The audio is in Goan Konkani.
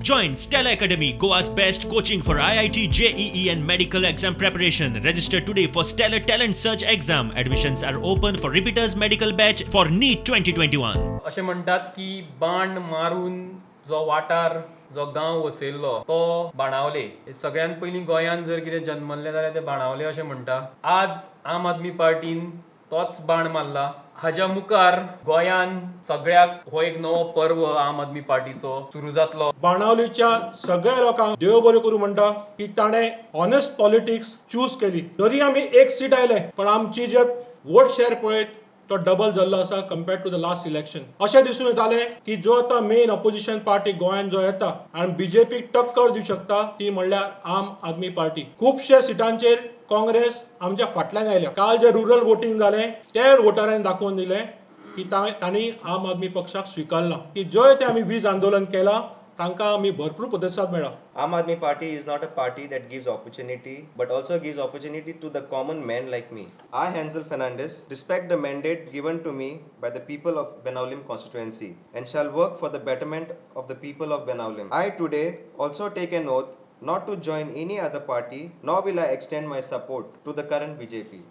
Join Stellar Academy, Goa's best coaching for IIT, JEE and medical exam preparation. Register today for Stellar Talent Search exam. Admissions are open for repeaters medical batch for NEET 2021. अशें म्हणटात की बाण मारून जो वाठार, जो गांव वसयल्लो तो बाणावले. सगळ्यात पयलीं गोंयांत जर कितें जन्मल्लें जाल्यार तें बाणावले अशें म्हणटा. आज आम आदमी पार्टीन तोच बाण मारला. हाज्या मुखार गोंयान सगळ्याक हो एक नवो पर्व आम आदमी पार्टीचो सुरू जातलो. बाणावलीच्या सगळ्या लोकांक देव बरें करूं म्हणटा की ताणें ऑनेस्ट पॉलिटिक्स चूज केली. जरी आमी एक सीट आयले, पण आमची जे वोट शेअर पळयत तो डबल जाल्लो आसा compared to the last election. अशें दिसून येतालें की जो आतां मेन ऑपोजिशन पार्टी गोंयांत जो येता आनी बीजेपीक टक्कर दिवंक शकता, ती म्हणल्यार आम आदमी पार्टी. खुबशे सिटांचेर काँग्रेस आमच्या फाटल्यान आयल्या. काल जे रुरल वोटींग जालें, ते वोटरांनी दाखोवन दिलें की तांणी आम आदमी पक्षाक स्विकारला, की जंय ते आमी वीज आंदोलन केलां तांकां आमी भरपूर प्रतिसाद मेळ्ळा. Aam Aadmi Party is not a party that gives opportunity, but also gives opportunity to the common man like me. I, Hansel Fernandez, respect the mandate given to me by the people of Benaulim constituency and shall work for the betterment of the people of Benaulim. I today also take an oath not to join any other party, nor will I extend my support to the current BJP.